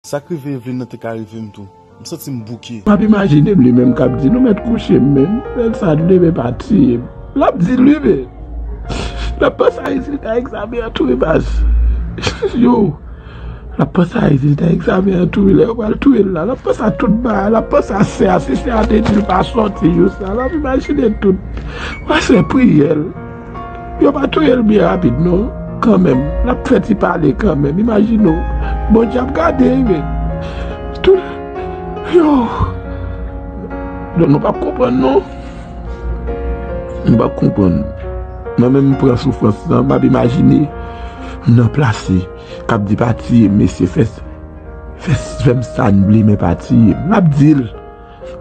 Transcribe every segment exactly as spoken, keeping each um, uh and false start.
Sa k rive Evelyn nan te ka rive m tou. M santi m bouke. M ap imajine m li menm k ap di, "Nou mèt kouche m, men. Lè sa, nou dwe pa tiye m." L ap di l wi, men. L ap panse a rezilta egzamen an tou, wi, baz. Yo. L ap panse a rezilta egzamen an tou, wi. Lè yo pral touye l la, l ap panse a tout bagay. L ap panse a sè a. Si sè a te di l pa sòti jou sa, l ap imajine tout. Pastè priyè l. Yo pa touye l byen rapid, non. Kanmenm, l ap fè ti pale kanmenm. Imajine w. Bondye ap gade, wi, men. Tout. Yo. Non, nou p ap konprann, non. Nou p ap konprann. Mwen menm, m pran soufrans lan, m ap imajine m nan plas li, k ap di, "Pa tiye m, mesye, fè, fè, fè m sa n vle, men pa tiye m." M ap di l.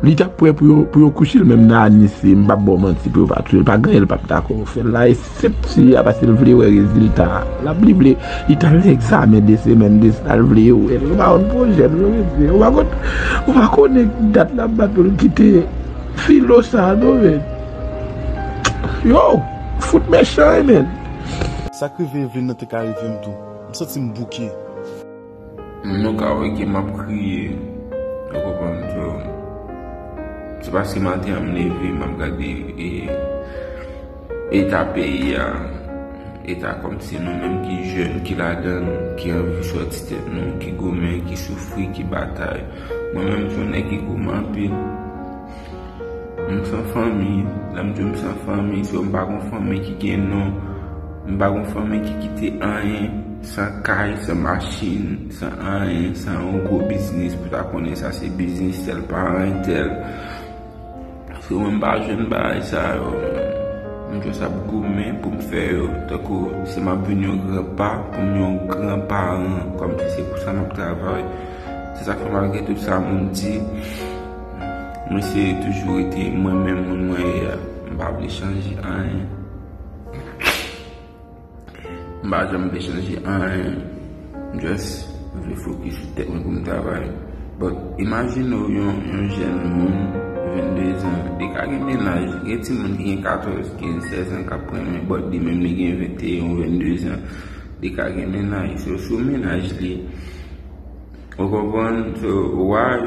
Li t ap prè pou yo, pou yo kouche l menm nan Anis, m p ap ba w manti, pou yo pa touye l, pa gen anyen l p ap dakò fè l la, e senp tiye a, paske l vle wè rezilta a. L ap, li vle, li t al nan egzamen de semèn de sa, l vle wè l. Ou pa konn pwojè l, non, mesye. Ou pa konn, ou pa konnen dat l ap bat pou l kite filo sa, non, men. Yo, fout mechan, wi, men. Sa k rive Evelyn nan te ka rive m tou. M santi m bouke. Moun yo ka wè ke m ap kriye. Ou konprann? So, se paske maten an m leve, m ap gade, e, eta peyi a, eta kòmsi nou menm ki jèn, ki ladan l, ki anvi sòti tèt nou, ki goumen, ki soufri, ki batay. Mwen menm, se yon nèg ki goumen anpil. M san fanmi. Lè m di w m san fanmi, se m pa gon fanmi ki gen non. M pa gon fanmi ki kite anyen, san kay, san machin, san anyen, san yon gwo biznis pou ta konnen sa se biznis tèl paran entèl. So, mwen m pa jwenn bagay sa yo. M jis ap goumen pou m fè yo. Tankou si m ap vin yon granpa, pou m yon gran paran, kòmsi se pou sa m ap travay. Se sa k fè malgre tout sa moun di, mwen se toujou rete mwen menm moun mwen ye a. M pa vle chanje anyen. M pa janm vle chanje anyen. M just vle fokis sou tèt mwen pou m travay. But, imajine w yon, yon jèn moun, vennde zan, li ka gen mennaj, gen timoun ki gen katòz, kenz, sèz an k ap renmen, but li menm li gen venteyen, vennde zan, li ka gen mennaj. So, sou mennaj li, ou konprann? So, why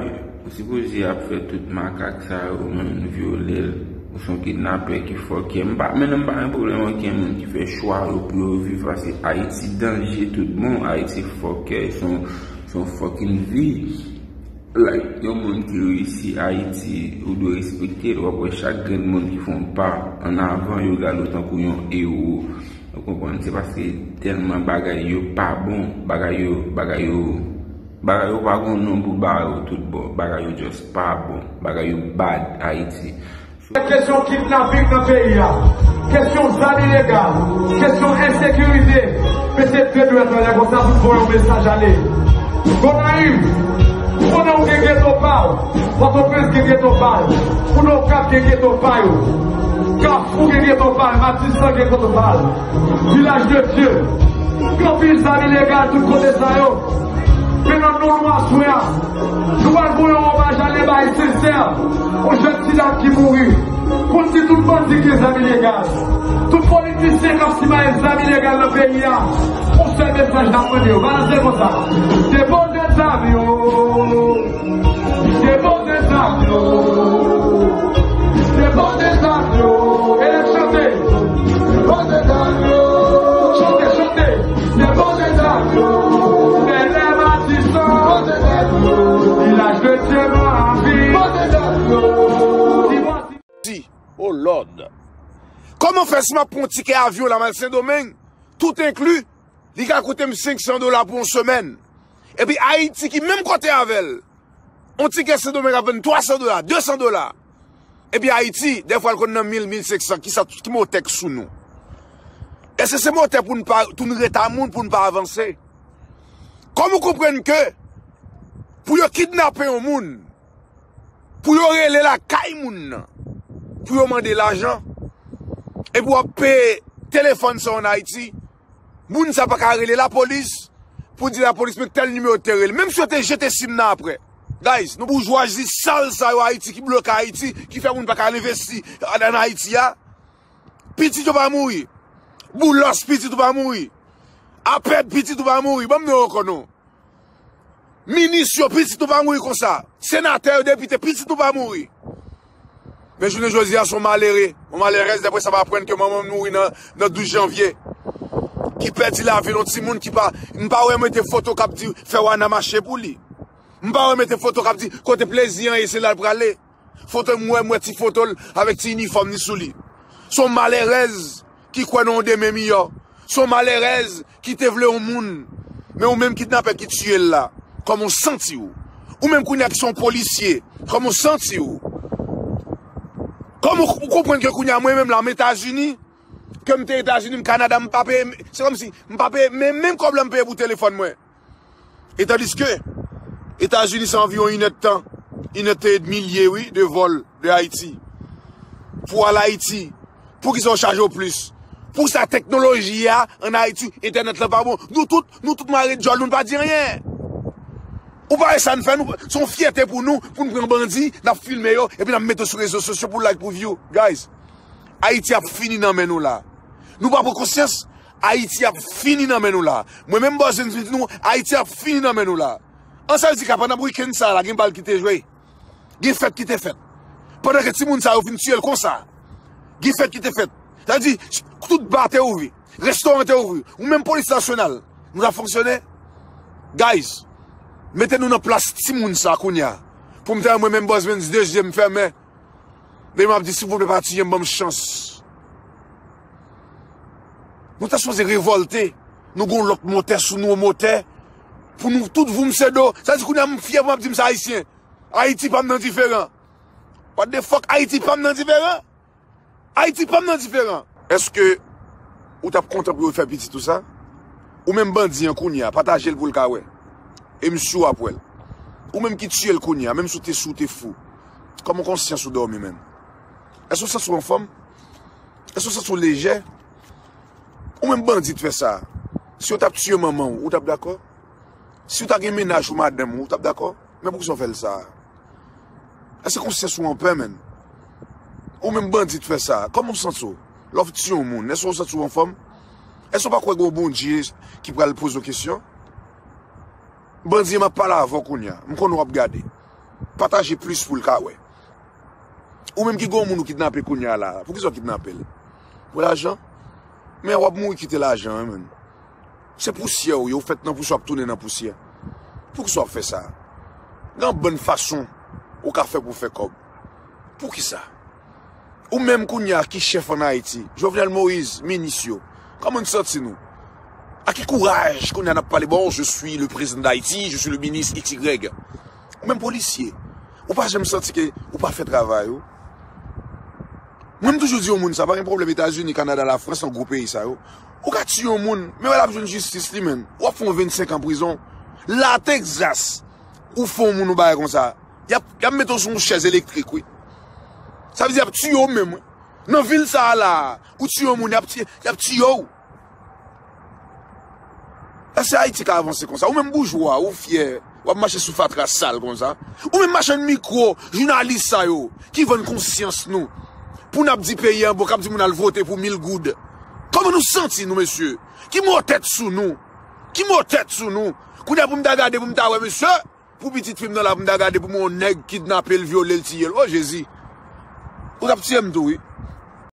ou sipoze ap fè tout makak sa yo, menm vyole l, ou se yon kidnapè ki fòkè. M pa, men non, m pa gen pwoblèm ak yon moun ki fè chwa yo pou yo viv, paske Ayiti danje tout bon, Ayiti fòkè, se yon, se yon fucking vi. Like, yon moun ki reyisi Ayiti, ou dwe respekte l, w ap wè chak grenn moun ki fè yon pa ann avan, yo gade w tankou yon ewo. Ou konprann? Se paske tèlman bagay yo pa bon, bagay yo, bagay yo, bagay yo pa gon non pou ba yo tout bon. Bagay yo just pa bon. Bagay yo bad Ayiti. Kesyon kidnaping nan peyi a, kesyon zam ilegal, kesyon ensekirite, mesye, te dwe fè konsa pou voye yon mesaj ale. Gonayiv, ou konnen ou gen geto pa w, Pòtoprens gen geto pa l, Okap gen geto pa yo, Kafou gen geto pa l, Matisan gen geto pa l, Vilaj de Dye, gen anpil zam ilegal tout kote sa yo. Men nan non nou aswè a, nou pral voye yon omaj ale bay Sensè, yon jèn ti dam ki mouri. Pou l di tout bandi gen zam ilegal, tout politisyen k ap simaye zam ilegal nan peyi a, yon sèl mesaj n ap mande yo, balanse konsa. Depoze zam yo. Depoze zam yo. Depoze zam yo. Elèv, chante. Depoze zam yo. Chante, chante. Depoze zam yo. Bèlè, Matisan. Depoze zam yo. Vilaj de Dye, Maravi. Depoze zam yo. Di, oh Lord. Kòman fè si m ap pran yon tikè avyon la, m al Sendomeng, tout enkli, li ka koute m senk san dola pou yon semèn. Epi Ayiti ki menm kote avè l, yon tikè Sendomeng ap vann twa san dola, de san dola. Epi Ayiti, dèfwa l konn nan mil, mil senk san, kisa, ki motè k sou nou? Èske se motè pou n pa, pou n ret a moun, pou n pa avanse? Kòman w konprann ke pou yo kidnape yon moun, pou yo rele lakay moun nan, pou yo mande lajan, epi w ap peye telefòn sa yo ann Ayiti, moun sa pa ka rele lapolis, pou di lapolis men tèl nimewo te rele. Menm si yo te jete sim nan apre. Guys, nou boujwazi sal sa yo Ayiti ki bloke Ayiti, ki fè moun pa ka al envesti ann Ayiti a. Pitit yo pa mouri. Boulos pitit ou pa mouri. Apèd pitit ou pa mouri. Ban m non yo ankò non. Minis yo, pitit nou pa mouri konsa. Senatè yo, depite, pitit nou pa mouri. Men jounen jodi a, se yon malere, yon malerèz, dapre sa m aprann ke manman m mouri nan, nan douz janvye. Ki pèdi lavi l, yon timoun ki pa, m pa wè mete foto k ap di fè wana mache pou li. M pa wè mete foto k ap di kote plezi an ye, se la l prale. Foto m wè, m wè ti foto l avèk ti inifòm li sou li. Se yon malerèz ki kwè nan yon demen miyò. Se yon malerèz ki te vle yon moun. Men ou menm kidnapè ki tiye l la, kòman w santi w? Ou menm kounye a ki se yon polisye, kòman w santi w? Kòman w konprann ke kounye a mwen menm la m Etazini, ke m te Etazini, m Kanada, m pa peye, se kòmsi m pa peye, men menm kòb la m peye pou telefòn mwen. E tandiske Etazini se anviwon inèdtan, inèdtan edmi l ye, wi, de vòl de Ayiti. Pou al Ayiti, poukisa w chaje w plis? Pou sa teknoloji a ann Ayiti, entènèt lan pa bon. Nou tout, nou tout mare djòl, nou pa di anyen. Ou pa wè sa n fè, nou, se yon fyète pou nou, pou n pran bandi, n ap filme yo, epi n ap mete yo sou rezo sosyo pou like, pou view. Guys, Ayiti ap fini nan men nou la. Nou pa pran konsyans, Ayiti ap fini nan men nou la. Mwen menm Bòs Venn di nou, Ayiti ap fini nan men nou la. An sa vle di ka pandan wikenn sa la, gen bal ki te jwe. Gen fèt ki te fèt. Pandan ke timoun sa yo fin tiye l konsa. Gen fèt ki te fèt. Sa vle di, tout ba te ouvri. Restoran te ouvri. Ou menm polis nasyonal. Nou ta fonksyone. Guys, mete nou nan plas timoun sa kounye a. Pou m ta mwen menm Bòs Venn di dezyèm fèmen. Demen m ap di, silvouplè, pa tiye m, ban m chans. Nou ta sipoze revòlte. Nou gon lòt motè sou nou, motè. Pou nou tout voum se do. Sa di kounye a m fyè pou m ap di m se ayisyen. Ayiti pa m nan diferan. What the fuck, Ayiti pa m nan diferan? Ayiti pa m nan diferan. Èske ou t ap kontan pou yo fè pitit ou sa? Ou menm bandi an kounye a, pataje l pou l ka wè. E m si w ap wè l. Ou menm ki tiye l kounye a, menm si w te sou, w te fou. Kòman konsyans ou dòmi menm? Èske w santi w anfòm? Èske w santi w lejè? Ou menm bandi t fè sa. Si yo t ap tiye manman w, ou t ap dakò? Si w ta gen mennaj ou madanm ou, ou t ap dakò? Men poukisa w fè l sa? Èske konsyans ou anpè, menn? Ou menm bandi t fè sa. Kòman w santi w? Lè w tiye yon moun, èske w santi w anfòm? Èske w pa kwè gen yon Bondye ki pral poze w kesyon? Bandi, m ap pale avè w kounye a. M konnen w ap gade. Pataje plis pou l ka wè. Ou menm ki gen yon moun ou kidnape kounye a la, poukisa w kidnape l? Pou lajan? Men w ap mouri kite lajan an, menn. Se pousyè w ye, ou fèt nan pousyè, w ap tounen nan pousyè. Poukisa w ap fè sa? Gen yon bann fason ou ka fè pou w fè kòb. Poukisa? Ou menm kounye a ki chèf ann Ayiti, Jovenel Moïse, minis yo, kòman n santi nou? A ki kouraj kounye a n ap pale, bon, je suis le président d'Haïti, je suis le ministre X Y. Ou menm polisye, ou pa janm santi ke ou pa fè travay ou? Mwen, m toujou di yon moun sa, pa gen pwoblèm, Etazini, Kanada, Lafrans, nan gwo peyi sa yo. Ou ka tiye yon moun, men wè l ap jwenn jistis li, menn. W ap fè yon vennsenk an prizon. La, Texas, ou fè yon moun yon bagay konsa, y ap, y ap mete w sou yon chèz elektrik, wi. Sa vle di y ap tiye w menm, wi. Nan vil sa a la, ou tiye yon moun, y ap tiye, y ap tiye w. Èske Ayiti ka avanse konsa? Ou menm boujwa, ou fyè, w ap mache sou fatra sal konsa. Ou menm machann mikwo, jounalis sa yo, ki vann konsyans nou. Pou n ap di peyi an bon, k ap di moun al vote pou mil goud. Kòman nou santi nou, mesye? Ki mo tèt sou nou? Ki mo tèt sou nou? Kounye a pou m ta gade, pou m ta wè, mesye, pou pitit fi m nan la, pou m ta gade, pou m wè yon nèg kidnape l, vyole l, tiye l. O Jezi! Ou t ap tiye m tou, wi.